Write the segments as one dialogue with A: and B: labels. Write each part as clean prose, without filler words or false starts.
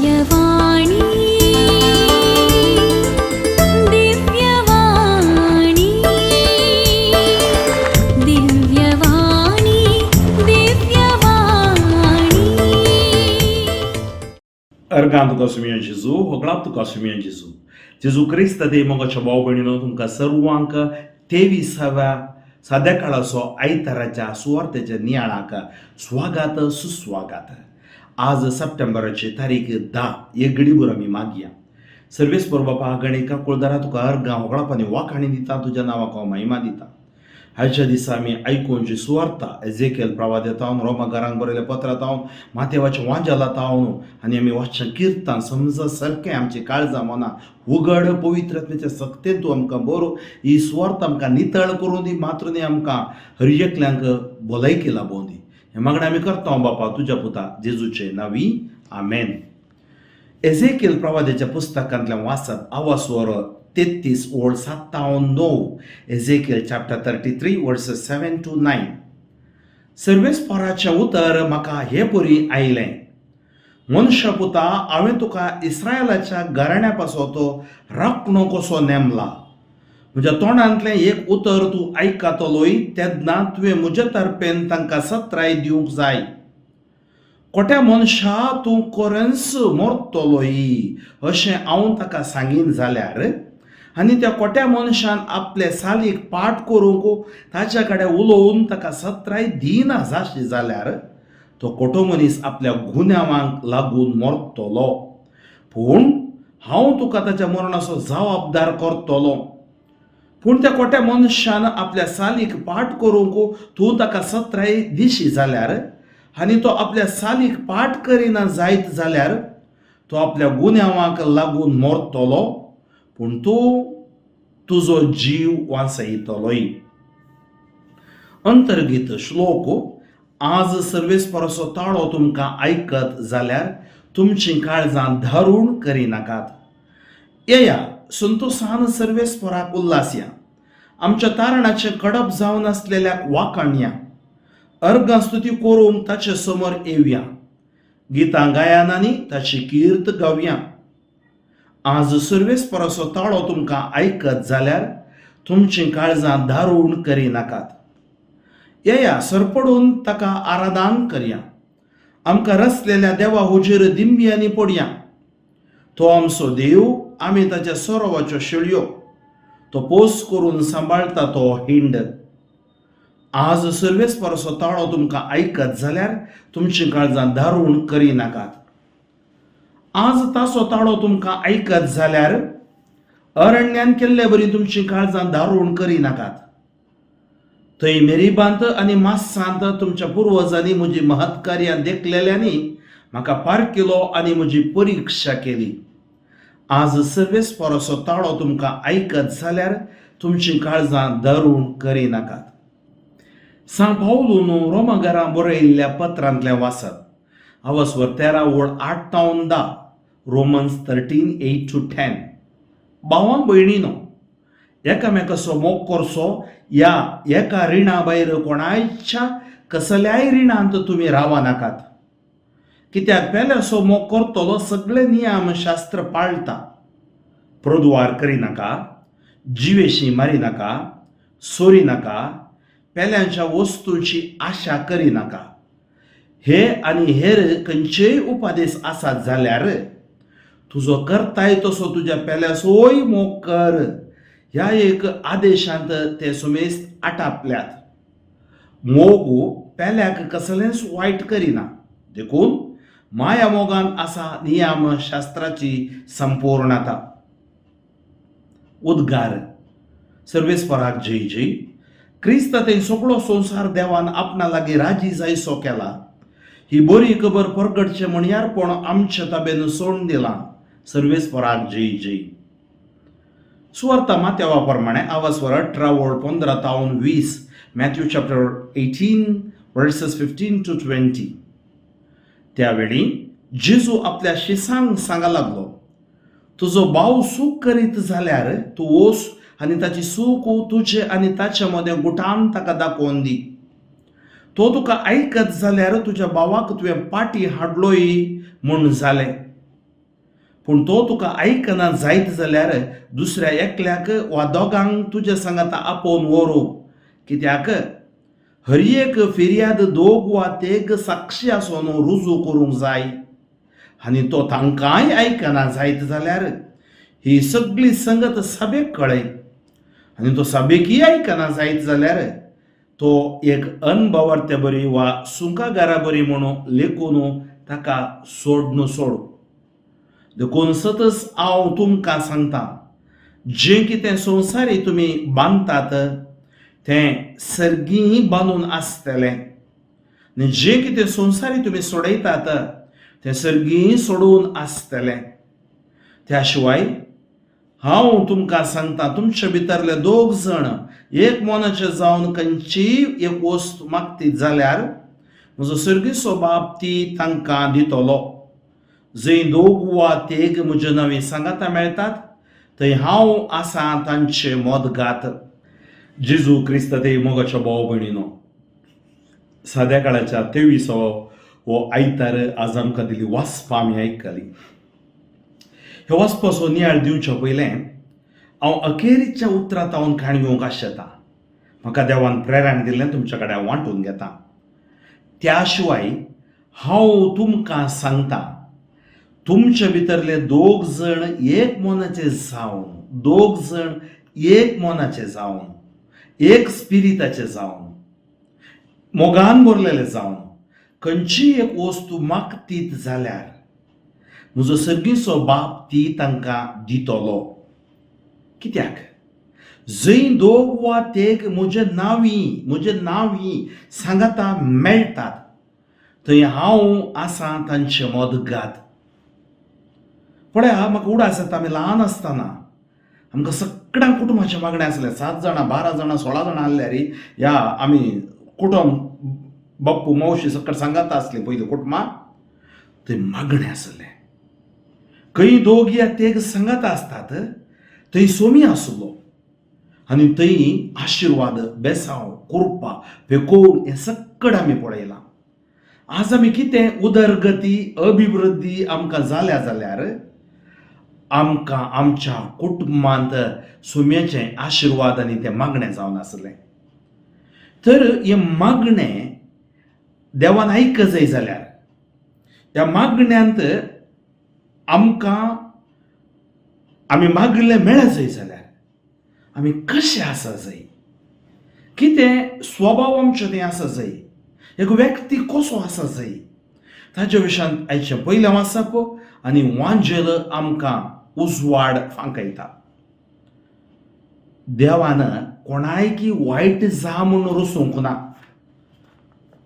A: दिव्यवाणी, दिव्यवाणी, दिव्यवाणी, दिव्यवाणी.
B: अर्गां तुका सुमया जेजू, होगळाप तुका सुमया जेजू. जेजू क्रिस्त दे मोगाच्या भाव भयणीनो, तुमकां सर्वांक 23व्या साद्या काळाचो आयताराच्या सुवार्तेच्या नियाळाक स्वागत सुस्वागत. आज सप्टेंबराची तारीख 10. एक घडीभर आमी मागया. सर्वेस्पर बापा, गणिका कुळदारा, तुका अर्गां होगळाप आनी वाखाणी दिता. तुज्या नांवाक हांव महिमा दिता. आयच्या दिसा आमी आयकुची सुवार्ता एझेकेल प्रवाद तावन, रोमागारांक बरयल्या पत्रां तावन, मातेवाच्या वांजाला तावन आनी आमी वाचचें किर्तन समज सारकें आमची काळजां मनां उगड. पवित्र आत्म्याच्या सक्तेन तूं आमकां बरो ही सुवार्थ आमकां नितळ करूं दी. मात्र न्ही, आमकां हर एकल्यांक भलायकी लाबोवं दी. हें मागणें आमी करता बापा, तुज्या पुता जेजूचे नांवी, आमेन. एझेकेल प्रवाद्याच्या पुस्तकांतल्यान वाचत, आवासवर 33 ओळ 7 9. Ezekiel chapter 33, verses 7 to 9. सर्वेस्पराचें उतर म्हाका हे परी आयलें, मनशापुता, हांवें तुका इस्रायलाच्या घराण्या पासत राखणो कसो नेमला. म्हज्या तोंडांतलें एक उतर तूं आयकतलोय तेन्ना तुवें म्हज्या तर्फेन तांकां सत्राय दिवंक जाय. कोट्या मनशा, तूं खरेंच मरतलोय अशें हांव ताका सांगीन जाल्यार आनी त्या कोट्या मनशान आपले सालीक पाठ करूंक ताच्या कडेन उलोवन ताका सत्राय दिना जाशी जाल्यार तो कोटो मनीस आपल्या गुन्यांवांक लागून मरतलो, पूण हांव तुका ताच्या मरणाचो जबाबदार करतलो. पूण त्या कोट्या मनशान आपल्या सालीक पाठ करूंक तूं ताका सत्राय दिशी जाल्यार आनी तो आपल्या सालीक पाठ करिना जायत जाल्यार तो आपल्या गुन्यांवाक लागून मरतलो, पूण तूं तुजो जीव वांचयतलोय. अंतर्गीत श्लोक. आज सर्वेस्पराचो ताळो तुमकां आयकत जाल्यार तुमचीं काळजां धारूण करिनाकात. येया, संतोसान सर्वेस्पराक उल्लासया. आमच्या तारणाचें कडप जावन आसलेल्याक वाखाणया. अर्गां स्तुती करूंक ताचे समोर येवया. गितां गायनांनी ताची कीर्त गावया. आज सर्वेस्पराचो ताळो तुमकां आयकत जाल्यार तुमचीं काळजां धारूण करिनाकात. येया, सरपडून ताका आराधन करया. आमकां रचलेल्या देवा हुजीर दिंब्यांनी पडया. तो आमचो देव, आमी ताच्या सरोवाच्यो शेळयो, तो पोस करून सांबाळटा तो हिंड. आज सर्वेस्पराचो ताळो तुमकां आयकत जाल्यार तुमचीं काळजां धारूण करिनाकात. आज ताचो ताळो तुमकां आयकत जाल्यार अरण्यान केल्ले बरी तुमचीं काळजां धारूण करिनाकात. थंय मेरीबांत आनी मासांत तुमच्या पुर्वजांनी म्हजी महत्कार्यां देखलेल्यांनी म्हाका पारखिलो आनी म्हजी परिक्षा केली. आज सर्वेस्पराचो ताळो तुमकां आयकत जाल्यार तुमचीं काळजां दारूण करिनाकात. सांत पावलून रोमागारां बरयल्ल्या पत्रांतलें वाचत, आवसवर 13 ओळ 8 तावन 10. Romans 13:8 to 10. भावां भयणीनो, एकामेकाचो मोग करचो. ह्या एका रिणा भायर कोणायच्या कसल्याय रिणांत तुमी रावा नाकात. कित्याक पेल्याचो मोग करतलो सगळे नियमशास्त्र पाळटा. प्रदुवार करिनाका, जिवेशी मारिनाका, चोरी नाका, पेल्यांच्या वस्तूंची आशा करिनाका. हे आनी हेर खंयचेय उपादेश आसात जाल्यार तुजो करताय तसो तुज्या पेल्याचोय मोग कर ह्या एक आदेशांत ते सुमेस्त आटापल्यात. मोग पेल्याक कसलेंच वायट करिना, देखून माया मोगान आसा नियम शास्त्राची संपूर्णता. उद्गार. सर्वेस्पराक जय जय. क्रिस्त ते सगळो संवसार देवान आपणा लागीं राजी जायसो केला. ही बरी खबर परगटचें म्हणयारपण आमच्या ताबेन सोडून दिलां. सर्वेस्पराक जय जय. सुवार्ता मात्यावा प्रमाणे, आवाजवर 18 ओळ 15 तावन 20. Matthew chapter 18, verses 15 to 20. त्यावेळी जेजू आपल्या शिसांक सांगा लागलो, तुजो भाव चूक करीत जाल्यार तूं वच आनी ताची चूक तुजे आनी ताचे मदें गुटान ताका दाखोवन दी. तो तुका आयकत जाल्यार तुज्या भावाक तुवें पाटी हाडलोय म्हूण जालें. पूण तो तुका आयकना जायत जाल्यार दुसऱ्या एकल्याक वा दोगांक तुज्या सांगाता आपोवन व्हरूं, कित्याक हर एक फिर्याद दोग वा तेग साक्षी आसून रुजू करूंक जाय. आनी तो तांकांय आयकना जायत जाल्यार ही सगळी संगत सभेक कळय. आनी तो सभेकय आयकना जायत जाल्यार तो एक अनभावार्थे बरी वा सुंकागारा बरी म्हणून लेखून ताका सोडून सोड. देखून सतच हांव तुमकां सांगता, जें कितें संवसारी तुमी बांदतात तें सर्गीय बांदून आसतलें, आनी जें कितें संवसारी तुमी सोडयतात तें सर्गीय सोडून आसतलें. त्या शिवाय हांव तुमकां सांगता, तुमचे भितरले दोग जाण एक मनाचे जावन खंयचीय एक वस्त मागतीत जाल्यार म्हजो सर्गीचो बाप ती तांकां दितलो. जंय दोग वा तेग म्हज्या नांवी सांगाता मेळटात थंय हांव आसा तांचे मदगात. जेजू क्रिस्त ते मोगाच्या भाव भयणीनो, साद्या काळाच्या तेविसावो हो आयतार आज आमकां दिली वाचपां आमी आयकली. ह्या वाचपाचो नियाळ दिवच्या पयलें हांव अखेरीच्या उतरांत हांव काणी घेवंक आशेतां. म्हाका देवान प्रेरण दिल्लें तुमच्या कडेन हांव वांटून घेतां. त्या शिवाय हांव तुमकां सांगता, तुमचे भितरले दोग जण एक मनाचे जावन, दोग जण एक मनाचे जावन, एक स्पिरिताचे जावन, मोगान भरलेले जावन खंयचीय एक वस्तू मागतीत जाल्यार म्हजो सर्गीचो बाप ती तांकां दितलो. कित्याक जंय दोग वा तेग म्हजे नांवी, म्हजे नांवी सांगाता मेळटात थंय हांव आसा तांचे मदगात. पळया, म्हाका उडास येता, आमी ल्हान आसतना आमकां सगळ्यांक कुटुंबाचें मागणें आसलें. 7 जाणां, 12 जाणां, 16 जाणां आसल्यार ह्या आमी कुटुंब बाप्पू मावशी सगळें सांगाता आसलीं पयलीं कुटुंबां, थंय मागणें आसलें. खंय दोग या तेग सांगाता आसतात थंय सोमी आसलो आनी थंय आशिर्वाद, बेसांव, कृपा, फेकोवन हें सगळें आमी पळयलां. आज आमी कितें उदरगती, अभिवृद्धी आमकां जाल्या जाल्यार आमकां आमच्या कुटुंबांत सुम्याचें आशिर्वाद आनी तें मागणें जावन आसलें. तर हें मागणें देवान आयक जाय जाल्यार ह्या मागण्यांत आमकां आमी मागिल्लें मेळत जाय जाल्यार आमी कशें आसा जाय, कितें स्वभाव आमचो तें आसा जाय, एक व्यक्ती कसो आसा जाय, ताज्या विशयांत आयचें पयलें वाचप आनी वांजेल आमकां उजवाड फांकयता. देवान कोणायकी वायट जा म्हूण रचूंक ना.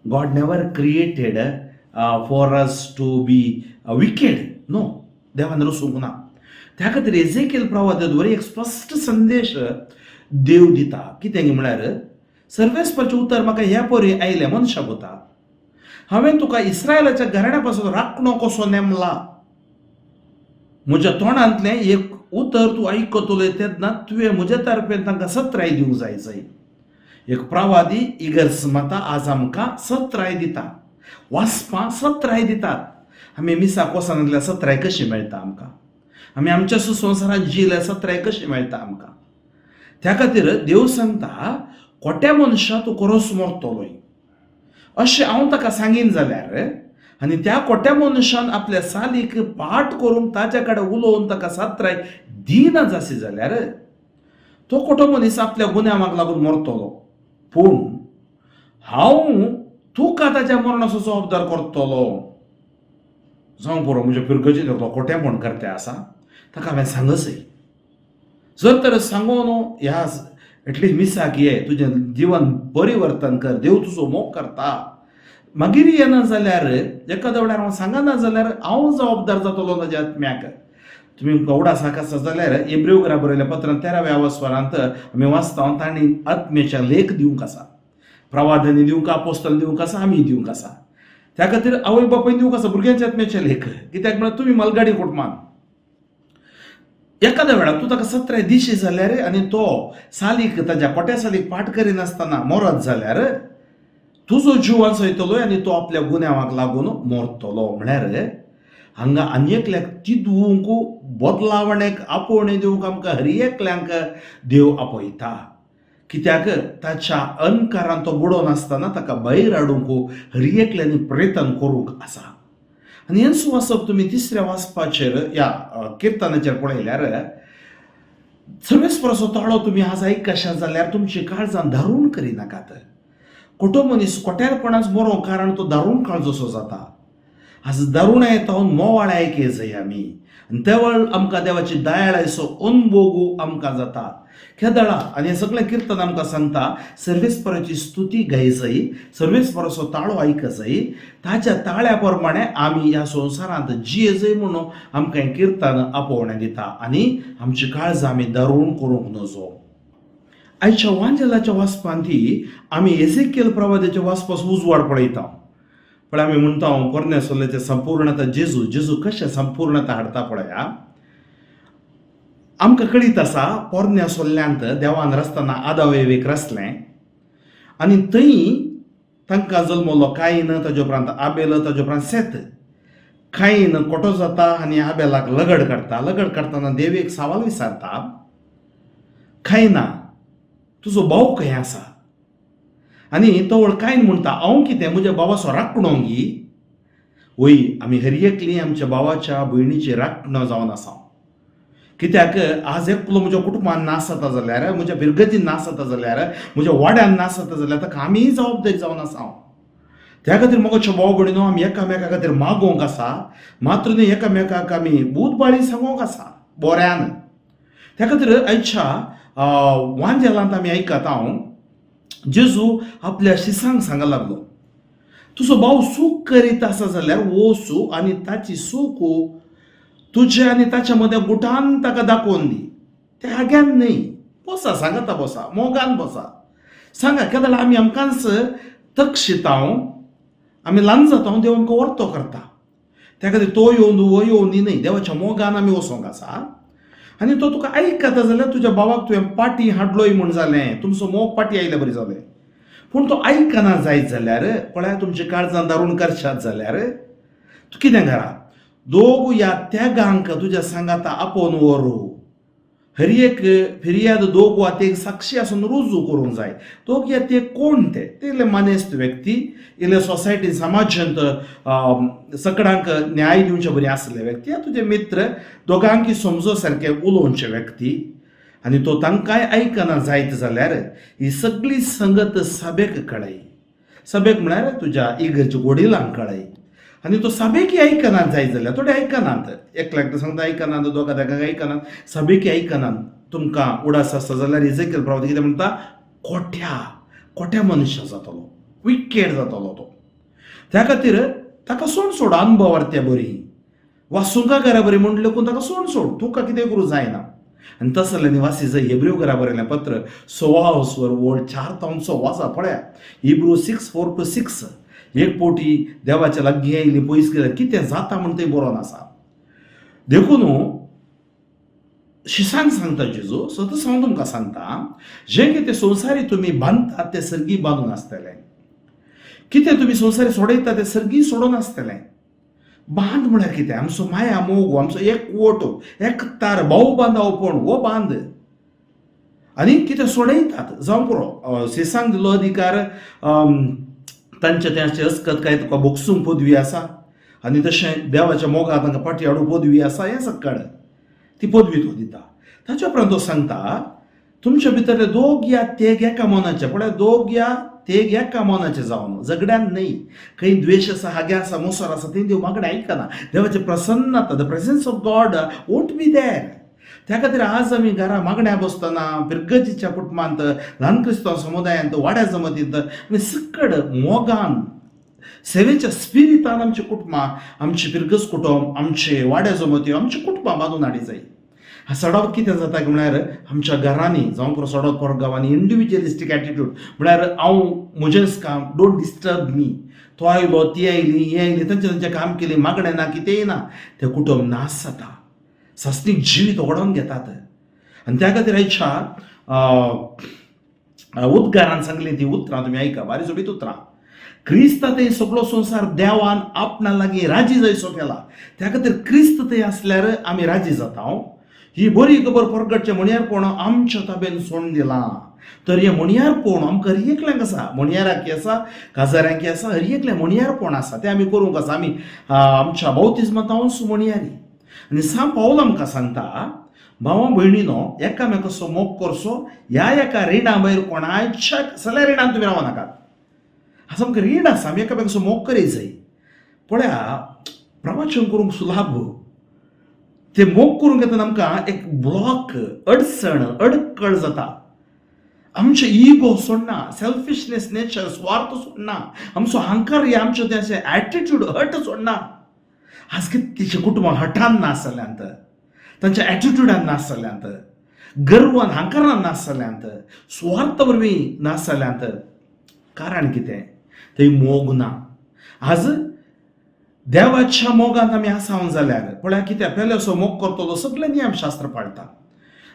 B: God never created for us to be wicked. No, देवान रचूंक ना. त्या खातीर एजेकियल प्रवादाद्वारे एक स्पश्ट संदेश देव दिता. कितें म्हळ्यार सर्वेस्परचें उतर म्हाका ह्या परी आयलें, मनशा पुता, हांवें तुका इस्रायलाच्या घराण्या पासून राखणो कसो नेमला. म्हज्या तोंडांतलें एक उतर तूं आयकतलो तेन्ना तुवें म्हज्या तर्फेन तांकां सत्राय दिवंक जाय जाय. एक प्रवादी इगर्ज माता आज आमकां सत्राय दिता, वाचपां सत्राय दितात. आमी मिसाक वचनासल्यार सत्राय कशी मेळटा आमकां? आमी आमच्या सुसंसारांत जियेल्यार सत्राय कशी मेळटा आमकां? त्या खातीर देव सांगता, खोट्या मनशा तूं खरोच मरतलोय अशें हांव ताका सांगीन जाल्यार आनी त्या खोट्या मनशान आपल्या सालीक पाठ करूंक ताच्या कडेन उलोवन ताका सात्राय दिना जासी जाल्यार तो खोटो मनीस आपल्या गुन्यांवाक लागून मरतलो, पूण हांव तुका ताच्या मरणाचो जबाबदार करतलो. जावं पुरो, म्हज्या पिरगजेन एकलो खोटेंपण करते आसा, ताका हांवें सांगसय. जर तर सांगो न्हू, ह्या एटलिस्ट मिसाक ये, तुजें जिवन परिवर्तन कर, देव तुजो मोग करता. मागीर येना जाल्यार एखाद्या वेळार हांव सांगना जाल्यार हांव जबाबदार जातलो ताज्या आत्म्याक. तुमी उडासाक आसा जाल्यार एब्रेव बरयल्या पत्रांत 13व्या वस्वरांत आमी वाचता, तांणी आत्म्याच्या लेख दिवंक आसा, प्रवादांनी दिवंक, आपोस्तांनी दिवंक आसा, आमी दिवंक आसा. त्या खातीर आवय बापायन दिवंक आसा भुरग्यांच्या आत्म्याचे लेख. कित्याक म्हळ्यार तुमी मलगाडी कुटुंबान एखाद्या वेळार तूं ताका सत्राय दिशी जाल्यार आनी तो सालीक ताज्या कोट्या सालीक पाठ करिनासतना मरत जाल्यार तुजो जीव वाचयतलो आनी तो आपल्या गुन्यांवाक लागून मरतलो. म्हळ्यार हांगा आनी एकल्याक तिदवूंक बदलावणेक आपोवणें दिवंक आमकां हर एकल्यांक देव आपयता. कित्याक ताच्या अनकारान तो बुडोवन आसतना ताका भायर हाडूंक हर एकल्यांनी प्रयत्न करूंक आसा. आनी हेंच वाचप तुमी तिसऱ्या वाचपाचेर ह्या किर्तनाचेर पळयल्यार सर्वेस्पराचो ताळो तुमी आज आयकशात जाल्यार तुमची काळजां दारूण करिनाकात. खोटो मनीस खोट्यारपणाच बरो कारण तो दारूण काळजोसो जाता. आज दारुणाय येता मोवाळ आयके जाय आमी आनी तेवळ आमकां देवाची दयाळायचो अनभोगू आमकां जाता केदळा. आनी हें सगळें किर्तन आमकां सांगता सर्वेस्पराची स्तुती गाय जाय, सर्वेस्पराचो ताळो आयक जाय, ताच्या ताळ्या प्रमाणे आमी ह्या संवसारांत जिये जाय म्हणून आमकां हें किर्तन आपोवणें दिता आनी आमची काळजां आमी दारूण करूंक नजो. आयच्या वांजेलाच्या वाचपांत आमी एझेकियल प्रवादाच्या वाचपास उजवाड पळयता. पळय आमी म्हणटा पोरण्या सोल्ल्याचें संपूर्णता जेजू, जेजू कशें संपूर्णता हाडटा पळया. आमकां कळीत आसा पोरण्या सोल्ल्यांत देवान रचतना आदाव एवेक रचलें आनी थंय तांकां जल्मलो कायन, ताजे उपरांत आबेल, ताजे उपरांत सेत. कायन खोटो जाता आनी आबेलाक लगड काडटा. लगड काडटना देव एक सवाल विचारता, कायना तुजो भाव खंय आसा? आनी तवळ कायन म्हणटा हांव कितें म्हज्या भावाचो राखणो गी? वय आमी हर एकली आमच्या भावाच्या भयणीची राखणो जावन आसा. कित्याक आज एकलो म्हज्या कुटुंबान नासता जाल्यार, म्हज्या फिरगतीन नासता जाल्यार, म्हज्या वाड्यान नासता जाल्यार ताका आमीय जबाबदारी जावन आसा. त्या खातीर मोगाच्यो भाव भयणीनो आमी एकामेका खातीर मागोवंक आसा, मात्र न्हय एकामेकाक आमी भूत बाळी सांगोंक आसा बऱ्यान. त्या खातीर आयच्या वांजेलांत आमी आयकता हांव जेजू आपल्या शिसांक सांगा लागलो, तुजो भाव चूक करीत आसा जाल्यार वचू आनी ताची चूक तुजे आनी ताच्या मदें गुटान ताका दाखोवन दी. ते हाग्यान न्हय, बसा सांगाता बसा, मोगान बसा सांगा. केदळा आमी आमकांच तक्षितांव, आमी ल्हान जाता, देव आमकां वर्तो करता. त्या खातीर तो येवन वो येवन न्ही, देवाच्या मोगान आमी वचोंक आसा. आनी तो तुका आयकता जाल्यार तुज्या भावाक तुवें पाटी हाडलोय म्हूण जालें, तुमचो मोग पाटी आयल्या बरी जालें. पूण तो आयकना जायत जाल्यार पळया तुमच्या काळजान दारून करशात जाल्यार तूं कितें करा, दोग ह्या त्यागांक तुज्या सांगाता आपोवन व्हरू. हर एक फिर्याद दोग वा ते साक्षी आसून रुजू करूंक जाय. दोग या ते कोण ते ते इल्ले मानेस्त व्यक्ती, इल्ले सोसायटी समाजांत सगळ्यांक न्याय दिवचे बरी आसले व्यक्ती, या तुजे मित्र दोगांकी समजो सारके उलोवचे व्यक्ती. आनी तो तांकांय आयकना जायत जाल्यार ही सगळी संगत सभेक कळय. सभेक म्हळ्यार तुज्या इगर्ज वडिलांक कळय. आनी तो सभेकी आयकना जायत जाल्यार, थोडे आयकनात, एकल्याक तर सांगता आयकनात, दोगा तेगांक आयकनात, सभेकी आयकनात. तुमकां उडास आसता जाल्यार इजेकेल प्रवादी कितें म्हणटा, कोट्या कोट्या मनुष्य जातलो, विकेड जातलो तो. त्या खातीर ताका सोड सोड अनुभवार ते बरी वा सुंका घरा बरी म्हण लेखून ताका सोड सोड, तुका कितें करूं जायना. आनी तसले निवासी जंय हेब्रू घरा बरयलें पत्र 16 वर ओळ 4 तावन 6 वाचा पळया, हिब्रू 6:4 to 6. एक पोटी देवाच्या लागीं आयली पयस गेल्यार कितें जाता म्हण तें बरोवन आसा. देखून शिसांक सांगता जेजू, सतत हांव तुमकां सांगता, जें कितें संवसारी तुमी बांदतात तें सर्गी बांदून आसतलें, कितें तुमी संवसारी सोडयता तें सर्गी सोडून आसतलें. बांद म्हळ्यार कितें, आमचो माया मोग, आमचो एकवट, एकतार, भाव बांदावपण हो बांद. आनी कितें सोडयतात जावं पुरो, शिसांक दिलो अधिकार तांच्या तें अस्कत काय तुका भोगसूंक पदवी आसा, आनी तशें देवाच्या मोगाक तांकां फाटी हाडूंक पदवी आसा, हें सक्कड ती पदवी तो दिता. ताच्या उपरांत तो सांगता तुमच्या भितरले दोग या तेग एका मनाचे, पळय दोग या तेग एका मनाचे जावन, झगड्यान न्हय, खंय द्वेश आसा, हागे आसा, मोसर आसा, तें देव मागणें आयकना. देवाचें प्रसन्नता, the presence of God won't be there. त्या खातीर आज आमी घरा मागण्या बसतना फिरगजीच्या कुटुंबांत, ल्हान क्रिस्तांव समुदायांत, वाड्या जमतींत आमी सकड मोगान सेवेच्या स्पिरितान आमची कुटुंबां, आमची फिरगज कुटुंब, आमचे वाड्या जमती, आमची कुटुंबां बांदून हाडी जाय. सडप कितें जाता म्हळ्यार आमच्या घरांनी जावं पुरो सडत पोर गांवांनी इंडिविज्युअलिस्टीक एटिट्यूड, म्हळ्यार हांव म्हजेंच काम, don't disturb मी. तो आयलो, ती आयली, ही आयली, तांचें तांचें काम केलें, मागणें ना, कितेंय ना, तें कुटुंब नाश जाता, सासणीक जिवीत ओडोवन घेतात. आनी त्या खातीर आयच्या उद्गारान सांगली ती उतरां तुमी आयका, बारी सोबीत उतरां. क्रिस्ता थंय सगळो संवसार देवान आपणा लागीं राजी जायसो केला. त्या खातीर क्रिस्त थंय आसल्यार आमी राजी जाता. ही बरी खबर परगटचें म्हणयारपण आमच्या ताबेन सोडून दिलां. तर हें म्हणयारपण आमकां हर एकल्यांक आसा, म्हणयाराकी आसा, काजाऱ्यांकी आसा, हर एकल्या म्हणयारपण आसा, तें आमी करूंक आसा. आमी आमच्या बावतिज्मांत म्हणयारी. आनी सांत पावल आमकां सांगता, भावा भयणीनो, एकामेकाचो मोग करचो. ह्या एका रिणा भायर कोणाच्या कसल्या रिणान तुमी रावनाकात. नाकात. आसा आमकां रीण आसा, आमी एकामेकाचो मोग करीत जाय. पळया, प्रवचन करूंक सुलाभ, ते मोग करूंक येतना आमकां एक ब्लॉक, अडचण, अडकळ जाता. आमचें इगो सोडना, सेल्फिशनेस नेचर, स्वार्थ सोडना, आमचो अहंकार, हे आमचें तें अशें एटिट्यूड, हट सोडना. आज कितलींशीं कुटुंबां हटान नाश जाल्यांत, तांच्या एटिट्यूडान नाश जाल्यांत, गर्वान अहंकारान नाश जाल्यांत, स्वार्थ वरवीं नाश जाल्यांत. कारण कितें? थंय मोग ना. आज देवाच्या मोगांत आमी आसा जाल्यार पळया, कित्याक पेल्याचो मोग करतलो सगळे नियमशास्त्र पाळटा.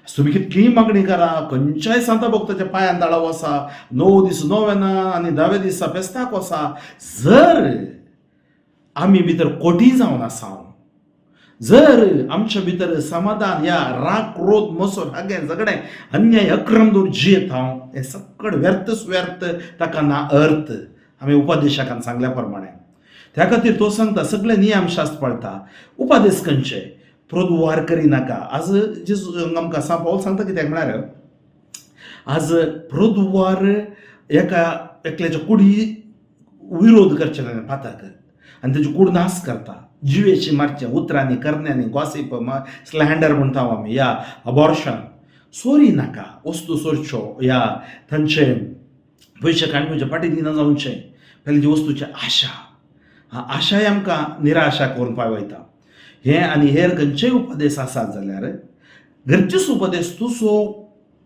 B: तुमी कितलीय मागणी करा, खंयच्याय सांता भक्ताच्या पांयान दाळा वसा, 9 दीस नोवेना आनी धावे दिसा फेस्ताक वसा, जर आमी भितर कोटी जावन आसा, जर आमच्या भितर समाधान या राग, क्रोध, मसो, हागें, झगडें, अन्याय, अक्रम दवर जियेत हांव, हें सगळें व्यर्थच व्यर्थ, ताका ना अर्थ. आमी उपदेशकान सांगल्या प्रमाणे. त्या खातीर तो सांगता, सगळे नियमशास्त्र पाळटा. उपदेश खंयचे? प्रोद्वार करिनाका. आज जेजू आमकां सांत पावल सांगता, कित्याक म्हळ्यार आज प्रोद्वार एका एकल्याच्या कुडी विरोध करचे पातक आनी तेजी कूड नाश करता. जिवेशी मारचें उतरांनी, करण्यांनी, गॉसीप, स्लँडर म्हणटा आमी, या अबॉर्शन, चोरी नाका, वस्तू चोरच्यो या तांचे पयशे काडपाचे फाटी दिना जावचें. पयलीं वस्तूची आशा, आशाय आमकां निराशा करून पावयता. हे आनी हेर खंयचेय उपदेश आसात जाल्यार घरचेच उपदेश, तुजो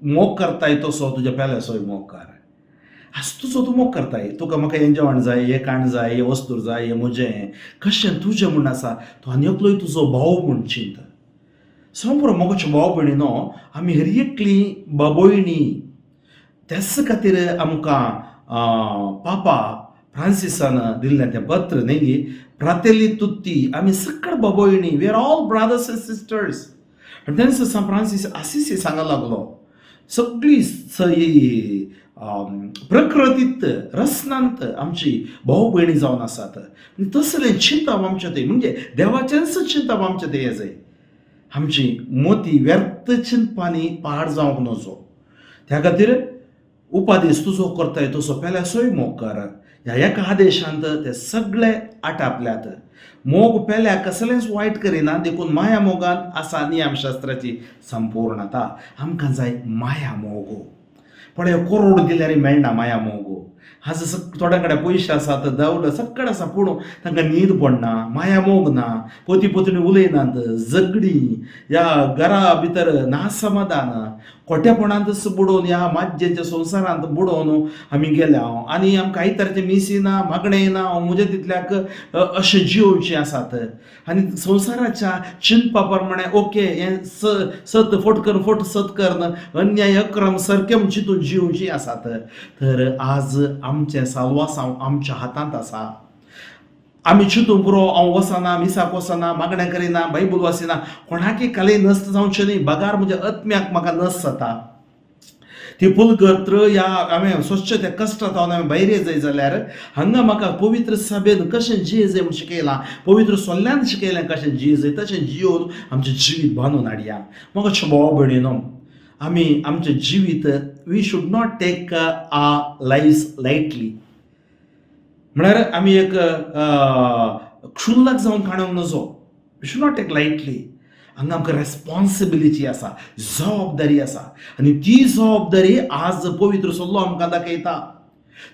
B: मोग करताय तसो तुज्या पेल्याचोय मोग कर. आज तुजो तूं मोग करताय, तुका म्हाका हें जेवण जाय, हें खाण जाय, हें वस्तू जाय, हें म्हजें कशें तुजें म्हूण आसा, तूं आनी एकलोय तुजो भाव म्हूण चिंत. संपूर्ण मोगाच्यो भाव भयणीनो, आमी हर एकली बाबोयणी. त्याच खातीर आमकां पापा फ्रांसिसान दिल्लें तें पत्र न्ही, फ्रातेली तुत्ती, आमी सकळ बाबोयणी, we are all brothers and sisters. आनी तेन्ना सांत फ्रांसीस आसिसी सांगा लागलो, सगळी ही प्रकृतीत रसनांत आमची भाव भयणी जावन आसात. आनी तसलें चिंतप आमचें थंय, म्हणजे देवाचेंच चिंतप आमचें थंय जाय. आमची मोती व्यर्थ चिंतपांनी पाड जावंक नजो. त्या खातीर उपादेश, तुजो करताय तसो पेल्याचोय मोग कर, ह्या एका आदेशांत ते सगळे आटापल्यात. मोग पेल्याक कसलेंच वायट करिना, देखून माया मोगान आसा नियमशास्त्राची संपूर्णता. आमकां जाय माया मोग. पळय, करोड दिल्यार मेळना माया मोग. आज थोड्या कडेन पयशे आसात, दौलत सगळें आसा, पूण तांकां न्हीद पडना, माया मोग ना, पती पत्नी उलयनात, झगडीं, ह्या घरा भितर नासमाधान, खोटेपणांतच बुडोवन, ह्या माज्जेच्या संवसारांत बुडोवन आमी गेल्या. आनी आमकां आयतारचें मिसी ना, मागणें ना, हांव म्हज्या तितल्याक अशें जियोवचें आसात. आनी संवसाराच्या चिंतपा प्रमाणे ओके, हें स सत फोट कर, फोट सत करन, अन्याय अक्रम सारकें म्हूण चिंतून जियोवचीं आसात. तर आज आमचें साल्वासांव आमच्या हातांत आसा. आमी चिंतूंक पुरो, हांव वचना मिसाक, वचना मागणें करिना, बायबल वाचिना, कोणाकय कालय नश्ट जावचें न्ही, बगार म्हज्या आत्म्याक म्हाका नश्ट जाता. ती पुलगत्र ह्या हांवें सोंसचें त्या कश्टांत हांवें भायर येत जाय जाल्यार हांगा म्हाका पवित्र सभेन कशें जिये जाय म्हूण शिकयलां, पवित्र सोल्ल्यान शिकयलें कशें जिये जाय, तशें जियोवन आमचें जिवीत बांदून हाडया. म्हाका भाव भयणीनो, आमी आमचें जिवीत, we should not take our life lightly. म्हळ्यार आमी एक क्षुल्लक जावन काडूंक नजो. We should not take lightly. हांगा आमकां रेस्पॉन्सिबिलिटी आसा, जबाबदारी आसा. आनी ती जबाबदारी आज पवित्र सल्लो आमकां दाखयता.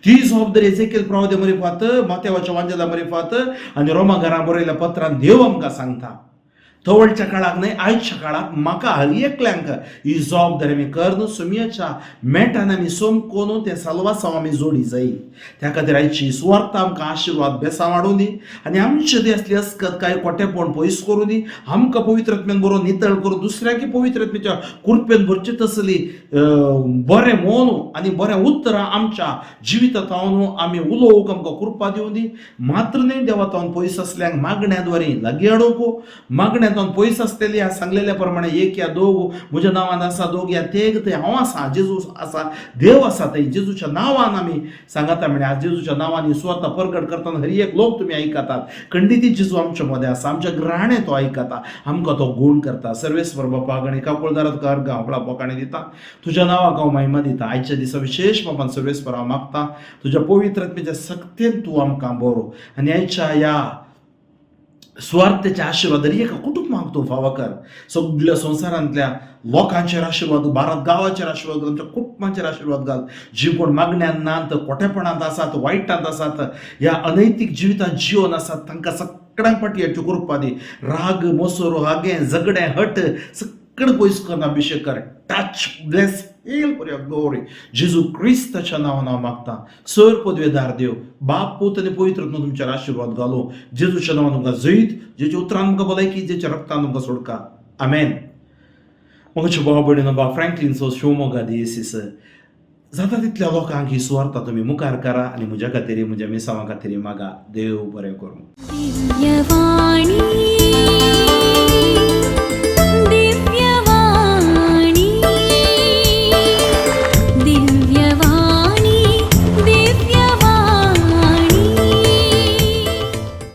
B: ती जबाबदारी एझेकेल प्रवाद्या मरिफात, मातेवाच्या वांजेला मरिफात आनी रोमा घरा बरयल्या पत्रान देव आमकां सांगता. तवळच्या काळाक न्हय, आयच्या काळाक म्हाका हर एकल्यांक ही जबाबदारी आमी करन सुमयेच्या मेटान आमी सोमकोन तें साल्वासांव आमी जोडी जाय. त्या खातीर आयची सुवार्थ आमकां आशिर्वाद बेसांव हाडूं दी आनी आमचे ती असली अस्कत काय कोटेपण पयस करूं दी. आमकां पवित्र आत्म्यान बरोवन नितळ करून दुसऱ्याकी पवित्र आत्म्याच्या कृपेन भरची तसली बरें मोन आनी बरें उतरां आमच्या जिवितांत आमी उलोवंक आमकां कृपा दिवं दी. मात्र न्हय, देवा तावन पयस आसल्यांक मागण्या द्वारे लागीं हाडूंक, मागण्या तावन पयस आसलेली ह्या सांगलेल्या प्रमाणे एक या दोग म्हज्या नांवान आसा, दोग या तेग थंय हांव आसा, जेजू आसा, देव आसा थंय. जेजूच्या नांवान आमी सांगता म्हळ्यार आज जेजूच्या नांवान ही सुवार्ता परगट करतना हर एक लोक तुमी आयकतात. खंडिती जेजू आमच्या मदें आसा, आमच्या घराणें तो आयकता, आमकां तो गूण करता. सर्वेस्वर बापा आनी काकुळदारात कर गांवकळा बोकाणी दिता, तुज्या नांवाक हांव महिमा दिता. आयच्या दिसा विशेश बापान सर्वेस्वर हांव मागता, तुज्या पवित्र आत्म्याच्या सक्तेन तूं आमकां बरो आनी आयच्या ह्या सुवार्थेचे आशिर्वाद दर एका कुटुंबाक तूं फावो कर. सगल्या संवसारांतल्या लोकांचेर आशिर्वाद, भारत गांवाचेर आशिर्वाद घाल, आमच्या कुटुंबाचेर आशिर्वाद घाल. जी कोण मागण्यान नात, कोटेपणांत आसात, वायटांत आसात, ह्या अनैतीक जिवितांत जिवन आसात, तांकां सगळ्यांक फाटी हाडच्यो कृपा दी. राग, मोसोरो, हागें, झगडें, हट सगळें पयस करून अभिशेक कर. Touch, bless, heal for your glory. जेजू क्रिस्ताच्या नांवान हांव मागता. सर पदवेदार देव बाप, पूत आनी पवित्र आत्मो तुमचेर आशिर्वाद घालूं. जेजूच्या नांवान तुमकां जैत, जेच्या उतरान तुमकां भलायकी, जेच्या रक्तान तुमकां सोडका. आमेन. म्हज्या भाव भयणीनो, बा फ्रँकलीन सो शिवमोगा दियेसीस जाता तितल्या लोकांक ही सुवार्ता तुमी मुखार करा आनी म्हज्या खातीर, म्हज्या मिसांवा खातीर मागा. देव बरें करूं.
A: दिव्यवाणी.